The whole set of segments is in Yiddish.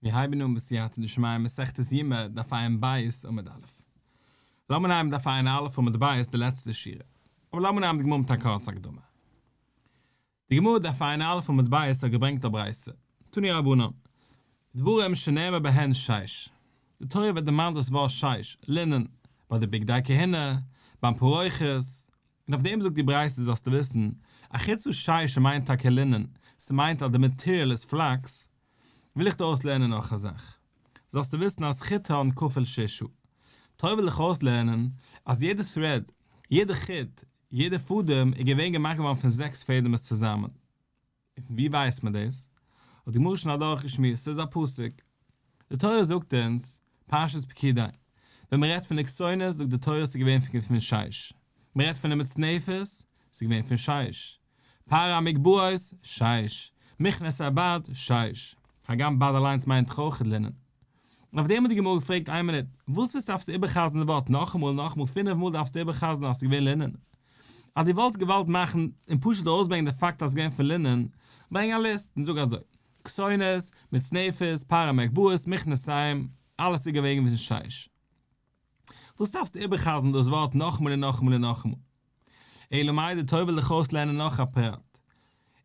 מיר הייבן אן בסייעתא דשמיא מסכת יומא דף ע"ב עמוד א'. לאמיר נעמען דף ע"א עמוד ב' די לעצטע שורה. אבער לאמיר נעמען די גמרא מיט א קורצע הקדמה. די גמרא דף ע"א עמוד ב' האט געברענגט א ברייתא, תנו רבנן, דברים שנאמר בהן שש. די תורה ווערט דערמאנט דאס ווארט שש, לינען, ביי די בגדי כהונה, ביים פרוכת, און אויף דעם זאגט די ברייתא זאלסטו וויסן, א חוץ וואס שש מיינט טאקע לינען, ס'מיינט אז די מאטעריאל איז פלאקס, וויל איך דיר אויסלערנען נאך א זאך. זאלסטו וויסן אז חוטן כפול ששה. תורה וויל דיך אויסלערנען אז יעדע thread, יעדע חוט, יעדע פאדעם איז געווען געמאכט געווארן פון זעקס פעדעמעס צוזאמען. און פון וואו ווייסט מען דאס? האט די גמרא שוין אדורכגעשמועסט, ס'איז א פסוק. די תורה זאגט אונז, פרשת פקודי, ווען מען רעדט פון די כתונת זאגט די תורה ס'איז געווען פון שש. מען רעדט פון די מצנפת, ס'איז געווען פון שש. פר המגבעות, שש. מכנסי בד, שש. הגם בד אליינס מיינט דאך אויך לינען. און אויף דעם האט די גמרא געפרעגט איין מינוט, וואס וואס דארפסטו איבער'חזר'ן די ווארט נאכאמאל און נאכאמאל פינף מאל דארפסטו איבער'חזר'ן אז ס'איז געווען לינען? אז דו וואלטסט געוואלט מאכן און פשוט ארויסברענגען די פאקט אז ס'איז געווען פון לינען, ברענג א ליסט און זאג אזוי, כתונת, מצנפת, פר המגבעות, מכנסיים, אלעס איז געווען פון שש. וואס דארפסטו איבער'חזר'ן דאס ווארט נאכאמאל און נאכאמאל און נאכאמאל? אלא מאי די תורה וויל דיך אויסלערנען נאך א פרט.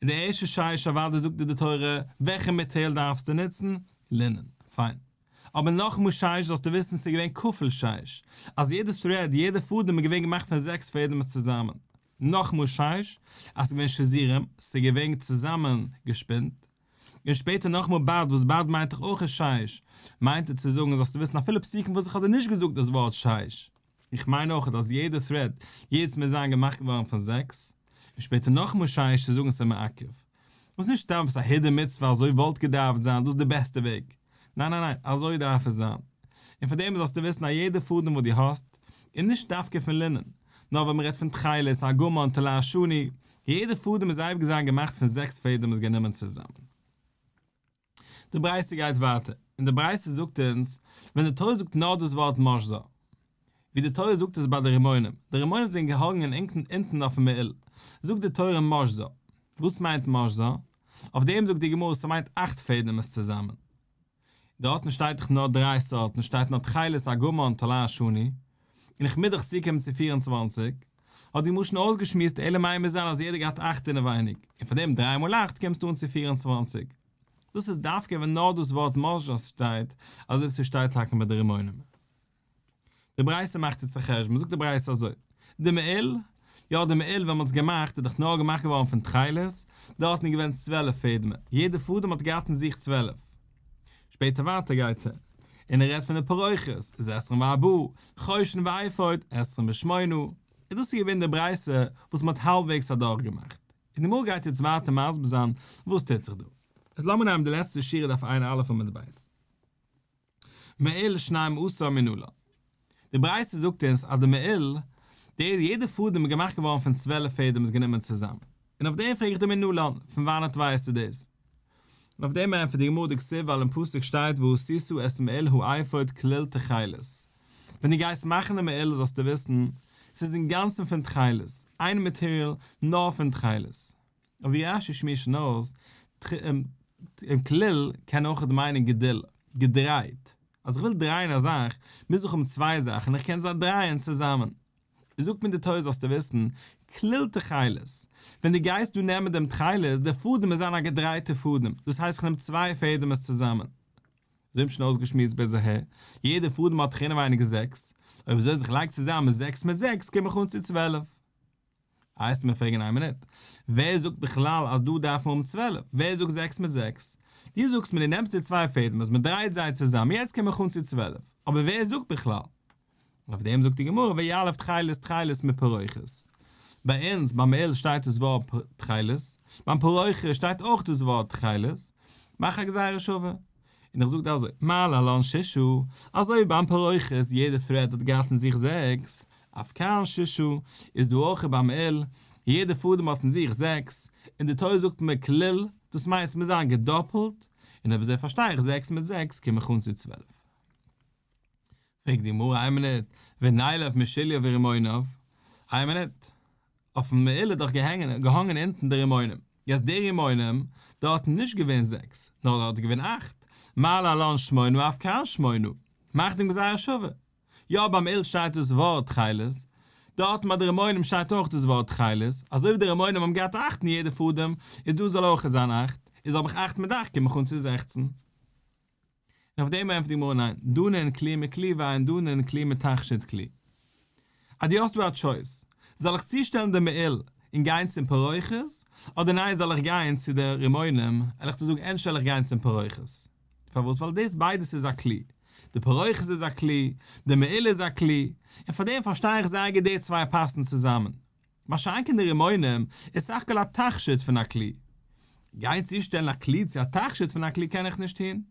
אין די ערשטע שש אוודאי זאגט דיר די תורה וועלכע מאטעריאל דארפסטו נוצן, לינען. פיין. אבער נאכאמאל שש זאלסטו וויסן ס'איז געווען כפול שש, אז יעדע thread, יעדע פאדעם איז געווען געמאכט פון זעקס פעדעמעס צוזאמען. נאכאמאל שש, אז ס'איז געווען שזורים, ס'איז געווען צוזאמען געשפינט. און שפעטער נאכאמאל בד, וואס בד מיינט דאך אויך שש, מיינט ער צו זאגן זאלסטו וויסן אפילו פסוקים וואס איך האב דיר נישט געזאגט דאס ווארט שש, איך מיין אויך אז יעדע thread יעדעס מוז זיין געמאכט געווארן פון זעקס, און שפעטער נאכאמאל שש צו זאגן ס'איז מעכב. דאס איז נישט סתם עפעס א הידור מצוה אזוי וואלט געדארפט זיין דאס איז די בעסטע וועג. ניין ניין ניין אזוי דארף עס זיין. און פאר דעם זאלסטו וויסן אז יעדע פאדעם וואס דו האסט איז נישט דווקא פון לינען, נאר ווען מ'רעדט פון תכלת, ארגמן, תולעת שני, יעדע פאדעם איז אייביג זיין געמאכט פון זעקס פעדעמעס גענומען צוזאמען. די ברייתא גייט ווייטער, און די ברייתא זאגט אונז, ווען די תורה זאגט נאר דאס ווארט משזר, ווי די תורה זאגט עס ביי די רימונים, די רימונים זענען געהאנגען אונטן אויפן מעיל, זאגט די תורה משזר. וואס מיינט משזר? אויף דעם זאגט די גמרא ס'מיינט אכט פעדעמעס צוזאמען. דארטן שטייט דאך נאר דריי סארטן, שטייט נאר תכלת ארגמן תולעת שני, און איך מוז דאך צוקומען צו 24, האט די גמרא שוין אויסגעשמועסט אלא מאי מוז זיין אז יעדער געהאט אכט אינעווייניג, און פאר דעם דריי מאל אכט קומסטו אן צו 24. דאס איז דווקא ווען נאר דאס ווארט משזר שטייט, אזוי ווי ס'שטייט טאקע ביי די רימונים. די ברייתא מאכט יעצט א חשבון, זאגט די ברייתא אזוי, די מעיל, יא די מעיל ווען מ'האט עס געמאכט איז דאך נאר געמאכט געווארן פון תכלת, דארטן איז געווען 12 פעדעמער, יעדע פאדעם האט געהאט אין זיך 12. שפעטער ווייטער גייט ער, און ער רעדט פון די פרוכת, איז 24, חושן ואפוד, 28, און דאס איז געווען די ברייתא וואס מ'האט האלבוועגס אדורכגעמאכט. און די גמרא גייט יעצט ווייטער מסביר זיין וואס טוט זיך דא. איז לאמיר נעמען די לעצטע שורה דף ע"א עמוד ב'. מעיל שנים עשר מנלן. די ברייתא זאגט אונז אז די מעיל, די יעדע פאדעם איז געמאכט געווארן פון 12 פעדעמס גענומען צוזאמען. און אויף דעם פרעג איך דיר מנלן, פון וואנעט ווייסטו דאס? און אויף דעם ענטפערט די גמרא דכתיב ווייל אין פסוק שטייט ועשית את מעיל האפוד כליל תכלת. ווען דו גייסט מאכן די מעיל זאלסטו וויסן, ס'איז אינגאנצן פון תכלת, איין מאטעריאל נאר פון תכלת. און ווי רש"י שמועסט שוין אויס, כליל קען אויך מיינען גדיל, געדרייט. אז איך וויל דרייען א זאך, מוז איך האבן צוויי זאכן, איך קען זיי דרייען צוזאמען. זאגט מיר די תורה זאלסטו וויסן, כליל תכלת. ווען דו גייסט דא נעמען דעם תכלת, דער פאדעם מוז זיין א געדרייטער פאדעם, דאס הייסט איך נעם צוויי פעדעמעס צוזאמען. אזוי האבן שוין אויסגעשמועסט ביז אהער, יעדער פאדעם האט דאך אינעווייניג זעקס, אויב אזוי אז איך לייג צוזאמען זעקס מיט זעקס קום איך אן צו 12. הייסט מיר פרעגן איין מינוט, ווער זאגט בכלל אז דא דארף מען האבן 12? ווער זאגט זעקס מיט זעקס? דו זאגסט מיר דו נעמסט די צוויי פעדעמעס, מען דרייט זיי צוזאמען, יעצט קום איך אן צו 12. אבער ווער זאגט בכלל? און אויף דעם זאגט די גמרא ויליף תכלת תכלת מפרוכת. ביי אונז ביים מעיל שטייט דאס ווארט תכלת, ביים פרוכת שטייט אויך דאס ווארט תכלת, מאך א גזירה שווה. און איך זאג דיר אזוי, מה להלן ששה, אזוי ווי ביים פרוכת יעדע thread האט געהאט אין זיך זעקס, אף כאן ששה, איז דא אויך ביים מעיל, יעדע פאדעם האט אין זיך זעקס, און די תורה זאגט מיר כליל, דאס מיינט ס'מוז זיין געדאפלט, און אויב אזוי פארשטיי איך זעקס מיט זעקס קום איך אן צו 12. פרעגט די גמרא איין מינוט, ונילף משוליו ורימוניו, איין מינוט, אויפן מעיל איז דאך געהאנגען אונטן די רימונים. יעצט די רימונים, דארט נישט געווען זעקס, נאר דארט איז געווען אכט, מה להלן שמונה אף כאן שמונה, מאך דעם גזירה שווה. יא ביים מעיל שטייט דאס ווארט תכלת, דארטן ביי די רימונים שטייט אויך דאס ווארט תכלת, אזוי ווי די רימונים האבן געהאט אכט אין יעדע פאדעם, איז דא זאל אויך זיין אכט, איז האב איך אכט מיט אכט קום איך אן צו 16. און אויף דעם ענטפערט די גמרא ניין, דנין כלי מכלי ואין דנין כלי מתכשיט כלי. אז דו האסט דא א טשויס, זאל איך צושטעלן די מעיל און גיין צום פרוכת, אדער ניין זאל איך גיין צו די רימונים, וועל איך דיר זאגן ענדערש זאל איך גיין צום פרוכת. פארוואס? ווייל דאס ביידעס איז א כלי. די פרוכת איז א כלי, די מעיל איז א כלי, און פאר דעם פארשטיי איך זייער גוט די צוויי פאסן צוזאמען. מה שאין כן די רימונים איז סך הכל א תכשיט פון א כלי. גיין צושטעלן א כלי צו א תכשיט פון א כלי קען איך נישט טון.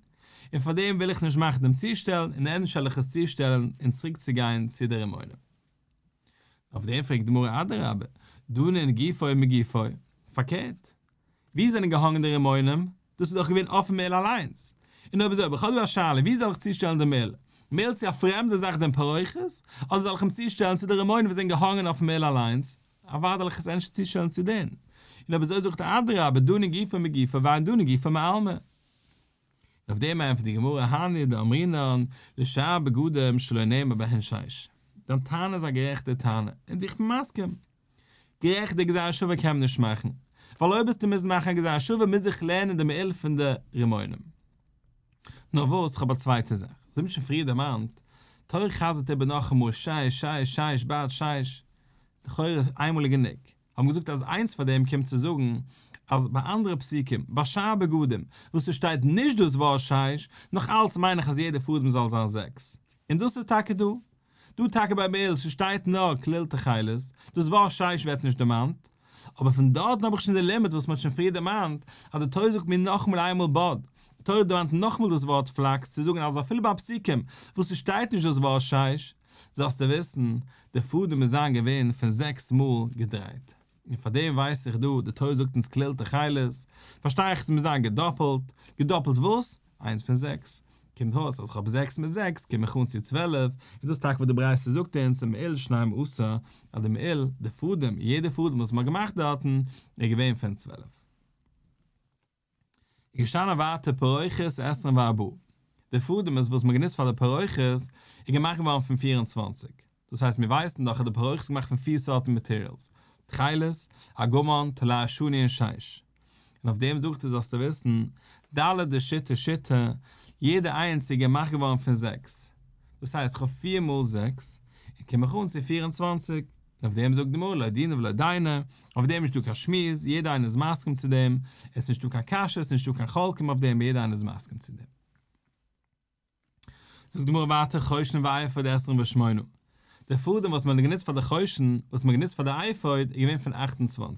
און פאר דעם וויל איך נישט מאכן דעם צושטעל, און ענדערש זאל איך עס צושטעלן און צוריק צו גיין צו די רימונים. אויף דעם פרעגט די גמרא אדרבה, דנין גופו מגופו, פארקערט, ווי זענען געהאנגען די רימונים? דאס איז דאך געווען אויפן מעיל אליינס. און אויב אזוי, אויב איך האב דא א שאלה, ווי זאל איך צושטעלן די מעיל? מעיל צו א פרעמדע זאך דעם פרוכת? אדער זאל איך אים צושטעלן צו די רימונים וואס זענען געהאנגען אויפן מעיל אליינס? אוודאי זאל איך עס ענדערש צושטעלן צו דעם. און אויב אזוי זאגט ער אדרבה, דנין גופו מגופו ואין דנין גופו מעלמא. און אויף דעם ענטפערט די גמרא הני דאמרינן לשאר בגדים שלא נאמר בהן שש. דיין טענה איז א גערעכטע טענה, און איך בין מסכים. גערעכט די גזירה שווה קען מען נישט מאכן, ווייל אויב וועסטו מוזן מאכן א גזירה שווה מוז איך לערנען די מעיל פון די רימונים. נאר וואס, כ'האב א צווייטע זאך, אזוי ווי שוין פריער דערמאנט, תורה חזר'ט איבער נאכאמאל שש שש שש בד שש, לכאורה איינמאל איז גענוג, האבן געזאגט אז איינס פאר דעם קומט צו זאגן אז ביי אנדערע פסוקים, ביי שאר בגדים, וואס ס'שטייט נישט דאס ווארט שש, נאך אלץ מיין איך אז יעדע פאדעם זאל זיין זעקס. און דאס איז טאקע דא. דא טאקע ביי מעיל ס'שטייט נאר כליל תכלת, דאס ווארט שש ווערט נישט דערמאנט, אבער פון דארטן האב איך שוין די לימוד וואס מ'האט שוין פריער דערמאנט, אז די תורה זאגט מיר נאכאמאל איינמאל בד, די תורה דערמאנט נאכאמאל דאס ווארט פלאקס צו זאגן אז אפילו ביי פסוקים וואס ס'שטייט נישט דאס ווארט שש, זאלסטו וויסן, די פאדעם מוז זיין געווען פון זעקס מאל געדרייט. און פאר דעם ווייס איך דא, די תורה זאגט אונז כליל תכלת, פארשטיי איך עס מוז זיין געדאפלט, געדאפלט וואס? איינס פון זעקס. קומט אויס אז כ'האב זעקס מיט זעקס קום איך אן צו 12, און דאס איז טאקע וואס די ברייתא זאגט אונז אין מעיל שנים עשר, אז די מעיל, די פאדעם, יעדע פאדעם וואס מ'האט געמאכט דארטן, איז געווען פון 12. איז געשטאנען ווייטער פרוכת עשרים וארבעה, די פאדעמעס וואס מ'האט גענוצט פאר די פרוכת איז געמאכט געווארן פון 24, דאס הייסט מיר ווייסן דאך אז די פרוכת איז געמאכט פון פיר סארטן materials, תכלת, ארגמן, תולעת שני און שש. און אויף דעם זאגט ער זאלסטו וויסן, ד' דשיתא שיתא, יעדע איינס איז געמאכט געווארן פון זעקס. דאס הייסט כ'האב פיר מאל זעקס, און קום איך אן צו 24. און אויף דעם זאגט די גמרא לא דינא ולא דיינא, אויף דעם איז נישטא קיין שמועס, יעדער איינער איז מסכים צו דעם, עס איז נישטא קיין קשיא, עס איז נישטא קיין חולקים אויף דעם, יעדער איינער איז מסכים צו דעם. זאגט די גמרא ווייטער חושן ואפוד עשרים ושמונה, די פאדעם וואס מען האט גענוצט פאר די חושן, וואס מען האט גענוצט פאר די אפוד, איז געווען פון 28.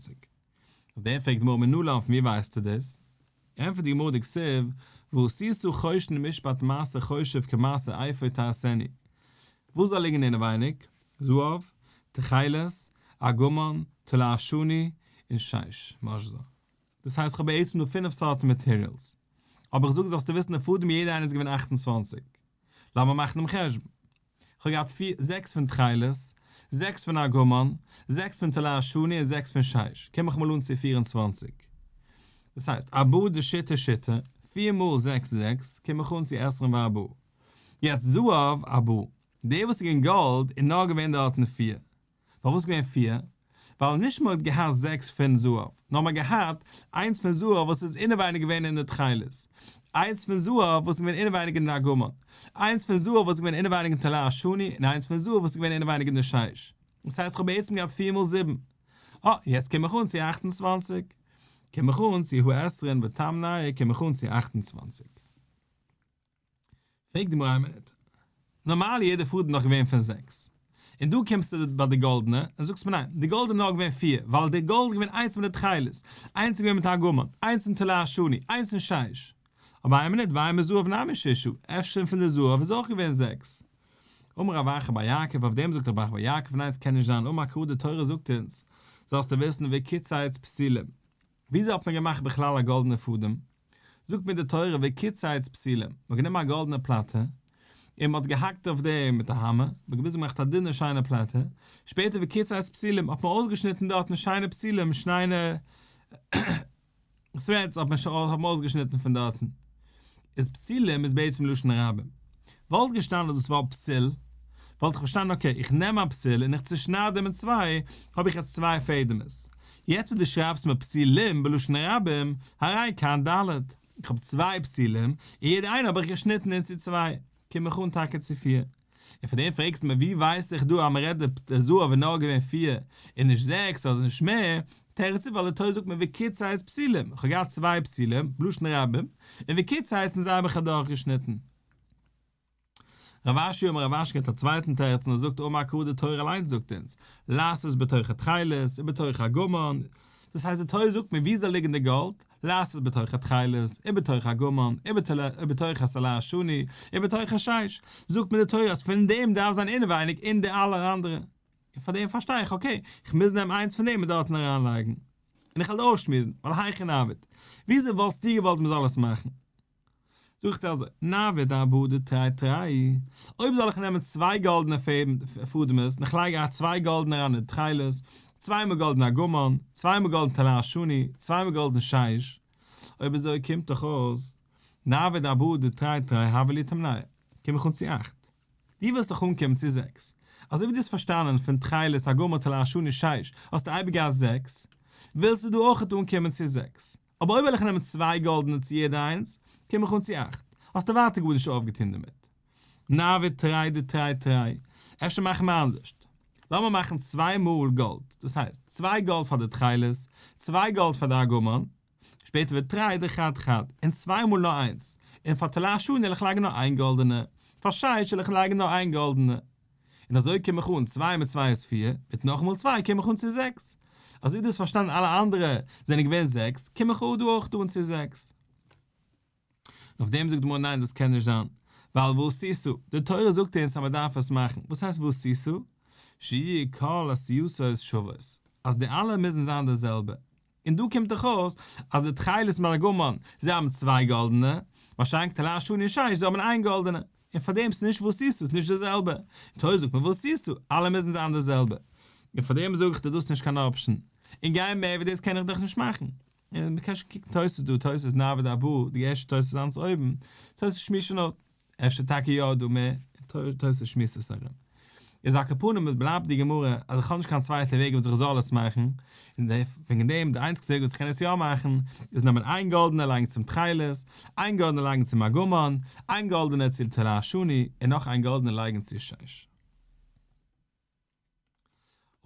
אויף דעם פרעגט די גמרא מנלן פון ווי ווייסטו דאס? ענטפערט די גמרא דכתיב ועשית חושן משפט מעשה חושב כמעשה אפוד תעשנו, וואס זאל ליגן אינעווייניג? זהב, תכלת, ארגמן, תולעת שני, און שש, משזר. דאס הייסט כ'האב בעצם דא פינף סארטן materials. אבער איך זאג זאלסטו וויסן די פאדעם יעדע איינע איז געווען 28. לאמיר מאכן דעם חשבון. כ'האב געהאט פיר, זעקס פון תכלת, זעקס פון ארגמן, זעקס פון תולעת שני און זעקס פון שש. קום איך מאל אן צו 24. דאס הייסט, ארבעה דשיתא שיתא, פיר מאל זעקס זעקס, קום איך אן צו עשרים וארבעה. יעצט זהב ארבעה. דער וואס איז געווען גאלד איז נאר געווען דארטן פיר. פארוואס געווען פיר? ווייל נישט מען האט געהאט זעקס פון זהב, נאר מען האט געהאט איינס פון זהב וואס איז אינעווייניג געווען אין די תכלת, איינס פון זהב וואס איז געווען אינעווייניג אין די ארגמן, איינס פון זהב וואס איז געווען אינעווייניג אין תולעת שני, און איינס פון זהב וואס איז געווען אינעווייניג אין די שש. דאס הייסט איך האב בעצם געהאט פיר מאל זיבן. אה, יעצט קום איך אן צו 28. קום איך אן צו הא עשרין ותמניא, קום איך אן צו 28. פרעגט די גמרא איין מינוט. נארמאל יעדע פאדעם נאך געווען פון זעקס. און דא קומסטו ביי די גאלדענע און זאגסט מיר ניין, די גאלדענע נאר געווען פיר, ווייל די גאלד געווען איינס מיט די תכלת, איינס איז געווען מיט ארגמן, איינס אין תולעת שני, איינס אין שש. אבער איין מינוט, ואימא זהב נמי ששה, אפשר פון די זהב איז אויך געווען זעקס. אמר רב אחא בר יעקב, אויף דעם זאגט רב אחא בר יעקב, ניין עס קען נישט זיין, אמר קרא די תורה זאגט אונז, זאלסטו וויסן וקיצץ פתילים. וויאזוי האט מען געמאכט בכלל א גאלדענע פאדעם? זאגט מיר די תורה וקיצץ פתילים, מען האט גענומען א גאלדענע פלאטע, און מען האט געהאקט אויף דעם מיט א האמער, מען האט געביז געמאכט א דינע שיינע פלאטע, שפעטער וקיצץ פתילים האט מען אויסגעשניטן דארטן שיינע פתילים, שיינע. Threads האט מען שוין האט מען אויסגעשניטן פון דארטן. איז פתילים איז בעצם לשון רבים. וואלט געשטאנען דאס ווארט פתיל, וואלט איך פארשטאנען okay, איך נעם א פתיל און איך צושנייד אים אין צוויי, האב איך יעצט צוויי פעדעמעס. יעצט ווען דו שרייבסט מיר פתילים בלשון רבים, הרי כאן ד'. איך האב צוויי פתילים, און יעדע איינע האב איך געשניטן אין צו צוויי. קום איך אן טאקע צו פיר. און פאר דעם פרעגסטו מיר ווי ווייס איך דא אז מען רעדט די זהב איז נאר געווען פיר און נישט זעקס אדער נישט מער, תירוץ איז ווייל די תורה זאגט מיר וקיצץ פתילים, איך האב געהאט צוויי פתילים, בלשון רבים, און וקיצץ און זיי האב איך אדורך געשניטן. רב אשי אמר רב אשי געבט א צווייטן תירוץ און ער זאגט אמר קרא די תורה אליינס זאגט אונז, לעשות בתוך התכלת ובתוך ארגמן, דאס הייסט די תורה זאגט מיר ווי זאל ליגן די גאלד, לעשות בתוך התכלת, ובתוך ארגמן, ובתוך התולעת השני, ובתוך השש. זאגט מיר די תורה אז פון דעם דארף זיין אינעווייניג אין די אלע אנדערע. און פאר דעם פארשטיי איך okay, איך מוז נעמען איינס פון דעם און דארטן אריינלייגן. און איך וועל אויסשמועסן, ווייל היכי נעביד. וויאזוי וואלסטו געוואלט מען זאל עס מאכן? זאגט ער אזוי, נעביד ארבעה דתרי תרי, אויב זאל איך נעמען צוויי גאלדענע פאדעמעס און איך לייג א צוויי גאלדענע אריין אין די תכלת, צוויי מאל גאלדענע ארגמן, צוויי מאל גאלדענע תולעת שני, צוויי מאל גאלדענע שש, אויב אזוי קומט דאך אויס, נעביד ארבעה דתרי תרי הוו להו תמניא, קום איך אן צו אכט. דו ווילסט דאך אנקומען צו זעקס. אזוי ווי דו האסט פארשטאנען פון תכלת ארגמן תולעת שני שש האסטו אייביג געהאט זעקס, ווילסטו דא אויכעט אנקומען צו זעקס. אבער אויב וועל איך נעמען צוויי גאלדענע צו יעדע איינס, קום איך אן צו אכט. האסטו ווייטער גארנישט אויפגעטון דערמיט. נעביד תרי דתרי תרי. אפשר מאכן מיר אנדערשט. לאמיר מאכן צוויי מאל גאלד. דאס הייסט, צוויי גאלד פאר די תכלת, צוויי גאלד פאר די ארגמן, שפעטער ווערט תרי דחד חד, און צוויי מאל נאר איינס. און פאר תולעת שני וועל איך לייגן נאר איין גאלדענע. פאר שש וועל איך לייגן נאר איין גאלדענע. און אזוי קום איך אן, צוויי מיט צוויי איז פיר, מיט נאכאמאל צוויי קום איך אן צו זעקס. אזוי דו האסט פארשטאנען אלע אנדערע זענען געווען זעקס, קום איך אן דא אויך אן צו זעקס. און אויף דעם זאגט די גמרא ניין דאס קען נישט זיין, ווייל ועשית, די תורה זאגט אונז אז מען דארף עס מאכן, וואס הייסט ועשית? שיהיו כל עשייתו שוות, אז די אלע מוזן זיין די זעלבע, און דא קומט דאך אויס אז די תכלת מיט ארגמן, זיי האבן צוויי גאלדענע, מה שאין כן תולעת שני און שש, זיי האבן איין גאלדענע, און פאר דעם ס'נישט ועשית, ס'איז נישט די זעלבע, אין תורה זאגט מען ועשית, אלע מוזן זיין די זעלבע, און פאר דעם זאג איך דיר דאס איז נישט קיין option, און גיין מער ווי דאס קען איך דאך נישט מאכן. און מ'קען שוין קוקן תוס' דא, תוס' נעביד ארבעה, די ערשטע תוס' איז אויבן, תוס' שמועסט שוין אויס. אפשר טאקע יא דא מער, און תוס' שמועסט עס ארום. איז על כל פנים עס בלייבט די גמרא אז איך האב נישט קיין צווייטע וועג וואס איך זאל עס מאכן, און וועגן דעם די איינציגסטע וועג וואס איך קען עס יא מאכן איז נעמען איין גאלדענע לייגן צום תכלת, איין גאלדענע לייגן צום ארגמן, איין גאלדענע צו תולעת שני, און נאך איין גאלדענע לייגן צו שש.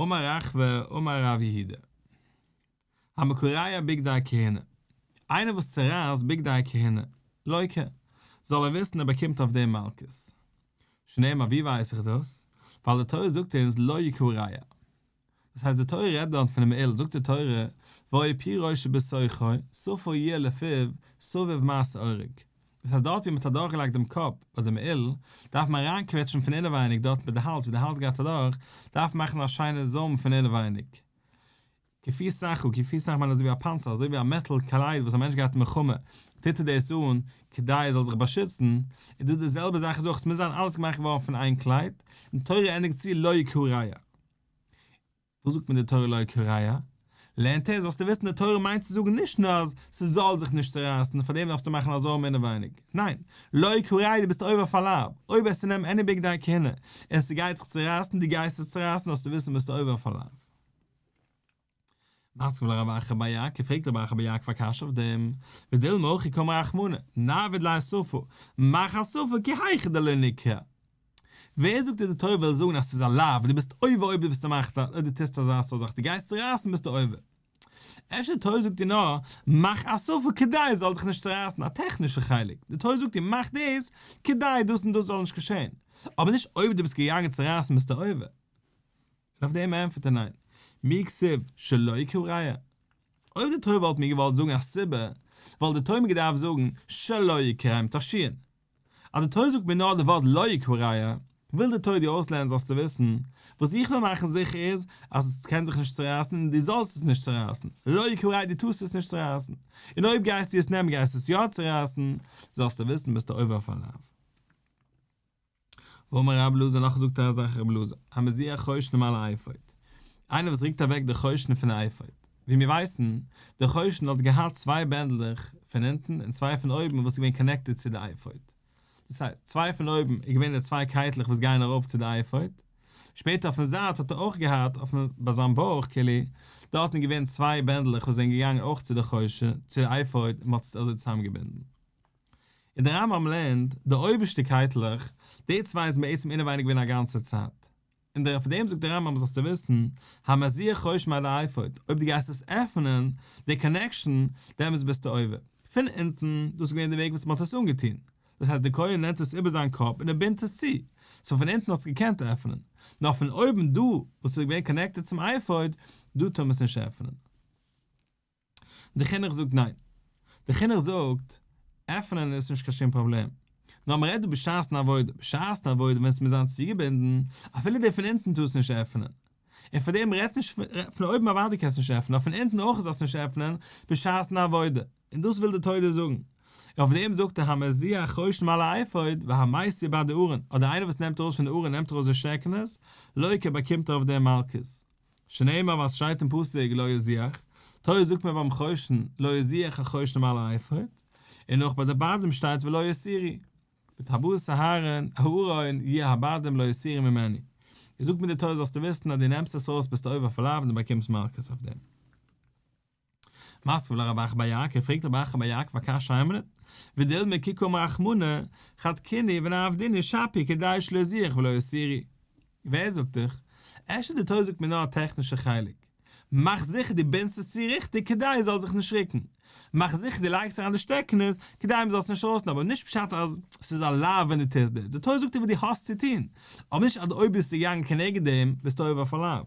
אמר רחבה אמר רב יהודה. המקרע בגדי כהונה, איינער וואס צערייסט בגדי כהונה, לוקה, זאל ער וויסן ער באקומט אויף דעם מלקות. שנאמר ווי ווייס איך דאס? ווייל די תורה זאגט אונז לא יקרע. דאס הייסט די תורה רעדט דארט פונעם מעיל, זאגט די תורה, והיה פי ראשו בתוכו, שפה יהיה לפיו, סביב מעשה אורג. דאס הייסט דארט ווי מען האט אדורכגעלייגט דעם קאפ ביי די מעיל, דארף מען אריינקוועטשן פון אינעווייניג דארט מיט די האלז ווי די האלז גייט אדורך, דארף מען מאכן א שיינע זוים פון אינעווייניג. כפי סך כפי סך מיינט אזוי ווי א פאנצער, אזוי ווי א מעטאל קלייד וואס א מענטש גייט אין מלחמה, טוט ער דאס אן כדי ער זאל זיך באשיצן, איז דא די זעלבע זאך איז אויך, עס מוז זיין אלעס געמאכט געווארן פון איין קלייד, און תורה ענדיגט צו לא יקרע. וואס זאגט מיר די תורה לא יקרע? לערנט ער, זאלסטו וויסן די תורה מיינט צו זאגן נישט נאר אז ס'זאל זיך נישט צורייסן, פאר דעם דארפסטו מאכן א זוים אינעווייניג, ניין, לא יקרע דו ביסט עובר אויף א לאו, אויב וועסטו נעמען any בגדי כהונה און ס'גייט זיך צורייסן, דו גייסט עס צורייסן זאלסטו וויסן ביסטו עובר אויף א לאו. מתקיף לה רב אחא בר יעקב, פרעגט רב אחא בר יעקב א קשיא אויף דעם, ודילמא הכי קאמר רחמנא, נעביד ליה שפה, מאך א שפה כי היכי דלא ניקרע. ווער זאגט דיר די תורה וויל זאגן אז ס'איז א לאו, דו ביסט עובר אויב דו ביסט מאכט אויב דו טוסט אזא סארט זאך, דו גייסט צורייסן ביסטו עובר. אפשר די תורה זאגט דיר נאר, מאך א שפה כדי עס זאל זיך נישט צורייסן, א טעכנישע חלק, די תורה זאגט דיר מאך דאס כדי דאס און דאס זאל נישט געשען, אבער נישט אויב דו ביסט געגאנגען צורייסן ביסטו עובר. און אויף דעם ענטפערט ער ניין, מי כתיב שלא יקרע. אויב די תורה וואלט מיר געוואלט זאגן א סיבה, וואלט די תורה מיר געדארפט זאגן שלא יקרע מיט א שין. אז די תורה זאגט מיר נאר די ווארט לא יקרע, וויל די תורה דיר אויסלערנען זאלסטו וויסן, וואס איך וויל מאכן זיכער איז אז עס קען זיך נישט צורייסן און דו זאלסט עס נישט צורייסן, לא יקרע דו טארסט עס נישט צורייסן, און אויב גייסטו עס נעמען גייסטו עס יא צורייסן, זאלסטו וויסן ביסטו עובר אויף א לאו. ואמר רבי אלעזר נאך זאגט ער א זאך רבי אלעזר, המזיח חושן מעל האפוד, איינער וואס רוקט אוועק די חושן פון די אפוד. ווי מיר ווייסן, דער חושן האט געהאט צוויי בענדלעך פון אונטן און צוויי פון אויבן וואס איז געווען connected צו די אפוד. דאס הייסט, צוויי פון אויבן איז געווען די צוויי קייטלעך וואס גייען ארויף צו די אפוד. שפעטער אויפן זייט האט ער אויך געהאט, אויפן ביי זיין בויך כאילו, דארטן איז געווען צוויי בענדלעך וואס זענען געגאנגען אויך צו די חושן, צו די אפוד, און מען האט עס אזוי צוזאמגעבינדן. און דער רמב ם לערנט, די אויבערשטע קייטלעך, די צוויי איז בעצם אינעווייניג געווען א גאנצע צייט. און דער אויף דעם זאגט דער רמב ם זאלסטו וויסן, המזיח חושן מעל האפוד, אויב דו גייסט עס עפענען, די connection, דעמאלטס ביסטו עובר. פון אונטן, דאס איז געווען די וועג וואס מען האט עס אנגעטון. דאס הייסט דער כהן נעמט עס איבער זיין קאפ און ער בינדט עס צו. so פון אונטן האסטו געקענט עפענען. נאר פון אויבן דא, וואס איז געווען connected צום אפוד, דא טאר מען עס נישט עפענען. די חינוך זאגט ניין. די חינוך זאגט, עפענען איז נישט קיין שום פראבלעם. נאר מען רעדט דא בשעת'ן עבודה. בשעת'ן עבודה ווען עס מוז זיין צוגעבינדן, אפילו די פון אונטן טארסט נישט עפענען. און פאר דעם רעדט נישט פון אויבן אוודאי קענסט נישט עפענען, נאר פון אונטן אויך זאלסט נישט עפענען בשעת'ן עבודה. און דאס וויל די תורה זאגן. און אויף דעם זאגט ער המזיח חושן מעל האפוד והמסיר בדי ארון, אדער איינער וואס נעמט ארויס פון די ארון נעמט ארויס די שטעקענעס, לוקה באקומט ער אויף דעם מלקות. שנאמר וואס שטייט אין פסוק לא יזיח, תורה זאגט מיר ביים חושן לא יזיח החושן מעל האפוד, און אויך ביי די בדים שטייט ולא יסירו, בטבעות אהרן, הארון יהיו הבדים לא יסורו ממנו. איז זאגט מיר די תורה זאלסטו וויסן אז דו נעמסט עס ארויס ביסטו עובר אויף א לאו און דו באקומסט מלקות אויף דעם. מתקיף לה רב אחא בר יעקב, פרעגט רב אחא בר יעקב א קשיא איין מינוט, ודילמא כי קאמר רחמנא, חד קינהו ונעבדינהו שפיר כדי שלא יזוח ולא יסירו. ווער זאגט דיך? אפשר די תורה זאגט מיר נאר א טעכנישע חלק. מאך זיכער דו בינדסט עס צו ריכטיג כדי עס זאל זיך נישט ריקן. מאך זיכער דו לייגסט אריין די שטעקענעס כדי מען זאל עס נישט ארויסנעמען, אבער נישט פשט אז ס'איז א לאו ווען דו טוסט דאס. די תורה זאגט דיר וואס דו האסט צו טון, אבער נישט אז אויב ביסטו געגאנגען כנגד דעם ביסטו עובר אויף א לאו.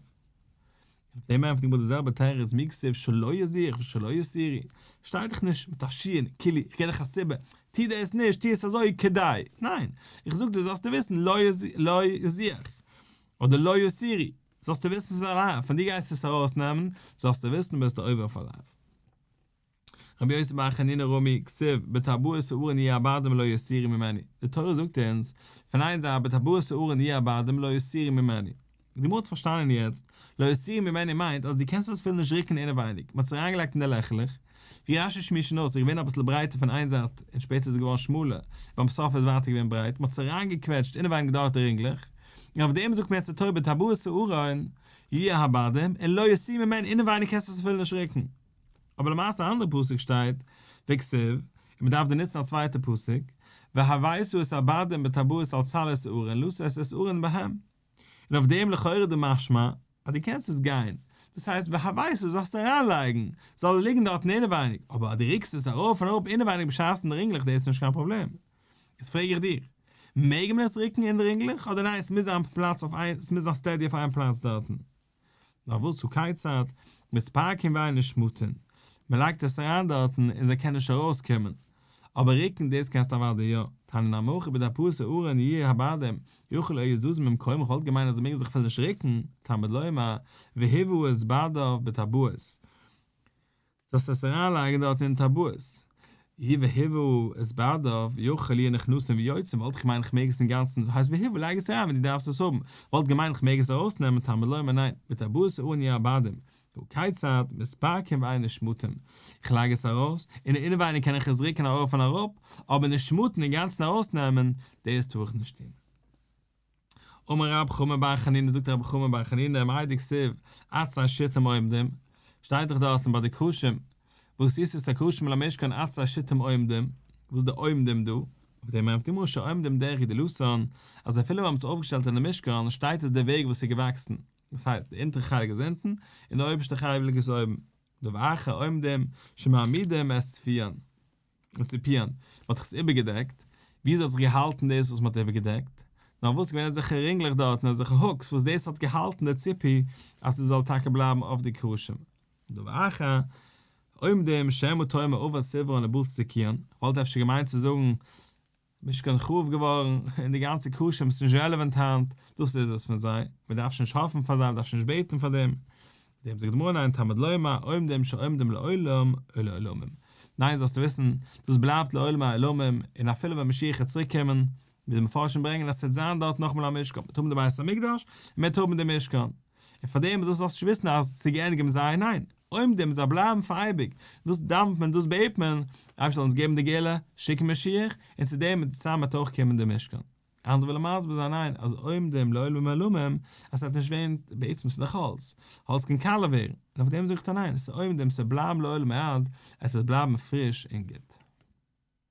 אויף דעם ענטפערט די גמרא די זעלבע תירוץ מי כתיב שלא יזוח ושלא יסירו, שטייט דאך נישט מיט א שיעור כאילו איך געב דיך א סיבה, טו דאס נישט, טו עס אזוי כדי, ניין, איך זאג דיר זאלסטו וויסן לא יזוח אדער לא יסירו, זאלסטו וויסן ס'איז א לאו, פון דו גייסט עס ארויסנעמען, זאלסטו וויסן ביסטו עובר אויף א לאו. רבי יוסי בר חנינא רמי, כתיב, בטבעות הארון יהיו הבדים לא יסורו ממנו, די תורה זאגט אונז, פון איין זייט בטבעות הארון יהיו הבדים לא יסורו ממנו. די גמרא האט פארשטאנען יעצט, לא יסורו ממנו מיינט אז דו קענסט עס אפילו נישט רוקן אינעווייניג, מען האט עס אריינגעלייגט אין די לעכעלעך, ווי רשי שמועסט שוין אויס, איז געווען אביסל ברייטער פון איין זייט און שפעטער איז עס געווארן שמאלער, ביים סוף איז ווייטער געווען ברייט, מען האט עס אריינגעקוועטשט אינעווייניג דארט די רינגלעך, און אויף דעם זאגט מען יעצט די תורה בטבעות הארון יהיו הבדים און לא יסורו ממנו אינעווייניג קענסטו עס אפילו נישט רוקן. אבער למעשה א אנדערע פסוק שטייט וכתיב, און מען דארף דא נוצן א צווייטע פסוק, והבאת את הבדים בטבעות על צלעות הארון לשאת את הארון בהם. און אויף דעם לכאורה דא משמע אז דו קענסט עס גיין, דאס הייסט והבאת זאלסטו אריינלייגן, זאל ליגן דארטן אינעווייניג, אבער אז דו ריקסט עס ארויף און אראפ אינעווייניג בשעת אין די רינגלעך דאס איז נישט קיין פראבלעם. יעצט פרעג איך דיר, מעג מען עס ריקן אין די רינגלעך אדער ניין עס מוז זיין פלאץ אויף איין, עס מוז זיין steady אויף איין פלאץ דארטן? נאר וואס הא כיצד, מתפרקין ואין נשמטין, מען לייגט עס אריין דארטן און זיי קענען נישט ארויס קומען, אבער ריקן דאס קענסטו אוודאי יא, תניא נמי הכי בטבעות הארון יהיו הבדים, יכול היו זזין ממקומם איך וואלט געמיינט אז זיי מעגן זיך אפילו נישט ריקן, תלמוד לומר, והובאו את בדיו בטבעות. זאלסט עס אריינלייגן דארט אין טבעות. אי והובאו את בדיו יכול יהו נכנסין ויוצאין וואלט איך געמיינט איך מעג עס אינגאנצן, הייסט והובאו לייג עס אריין ווען דו דארפסט עס האבן, וואלט געמיינט איך מעג עס ארויסנעמען תלמוד לומר ניין, בטבעות הארון יהיו הבדים, הא כיצד, מתפרקין ואין נשמטין, איך לייג עס ארויס, און אינעווייניג קען איך עס ריקן ארויף און אראפ, אבער נשמטין אינגאנצן ארויסנעמען, דאס טאר איך נישט טון. אמר רב חמא בר חנינא זאגט רב חמא בר חנינא מאי דכתיב עצי שיטים עומדים, שטייט דאך דארטן ביי די קרשים, ועשית את הקרשים למשכן עצי שיטים עומדים, וואס איז די עומדים דא? אויף דעם ענטפערט די גמרא שעומדים דרך גדילתן, אז אפילו ווען מ'האט עס אויפגעשטעלט אין די משכן שטייט עס די וועג וואס איז געוואקסן, דאס הייסט די אונטערע חלק איז אונטן און די אויבערשטע חלק איז אויבן, דבר אחר עומדים שמעמידים את ציפיין. ציפיין, מען האט דאך עס איבערגעדעקט, וויאזוי האט זיך געהאלטן דאס וואס מען האט איבערגעדעקט? נאר וואס געווען אזעלכע רינגלעך דארטן, אזעלכע hooks וואס דאס האט געהאלטן די ציפוי אז ס'זאל טאקע בלייבן אויף די קרשים. דבר אחר, עומדים שמא תאמר אבד סברן ובטל סיכויין, וואלט אפשר געמיינט צו זאגן משכן חרוב געווארן און די גאנצע קרשים איז נישט רעלעווענט היינט, דאס איז עס פון זיי, מען דארף שוין נישט האפן פאר זיי, מען דארף שוין נישט בעטן פאר דעם. דעם זאגט די גמרא ניין תלמוד לומר עומדים שעומדים לעולם ולעולמים, ניין זאלסטו וויסן, דאס בלייבט לעולמי עולמים, און אפילו ווען משיח וועט צוריק קומען, ווי די מפרשים ברענגען אז ס'וועט זיין דארט נאכאמאל א משכן, מ'וועט האבן די בית המקדש, און מ'וועט האבן די משכן, און פאר דעם זאלסטו נישט וויסן אז ס'איז געענדיגט מיט זיי, ניין. עומדים, זיי בלייבן פאר אייביג. דאס דאווענט מען, דאס בעט מען, אייבערשטער זאל אונז געבן די גאולה, שיקן משיח, און צו דעם צוזאמען וועט אויך קומען די משכן. אנדערע ווילן מסביר זיין ניין, אז עומדים לעולמי עולמים, אז ס'וועט נישט ווערן, בעצם ס'איז דאך האלץ, האלץ קען קאלע ווערן, און אויף דעם זאגט ער ניין, ס'איז עומדים, ס'וועט בלייבן לעולמי עד, עס וועט בלייבן פריש און גוט.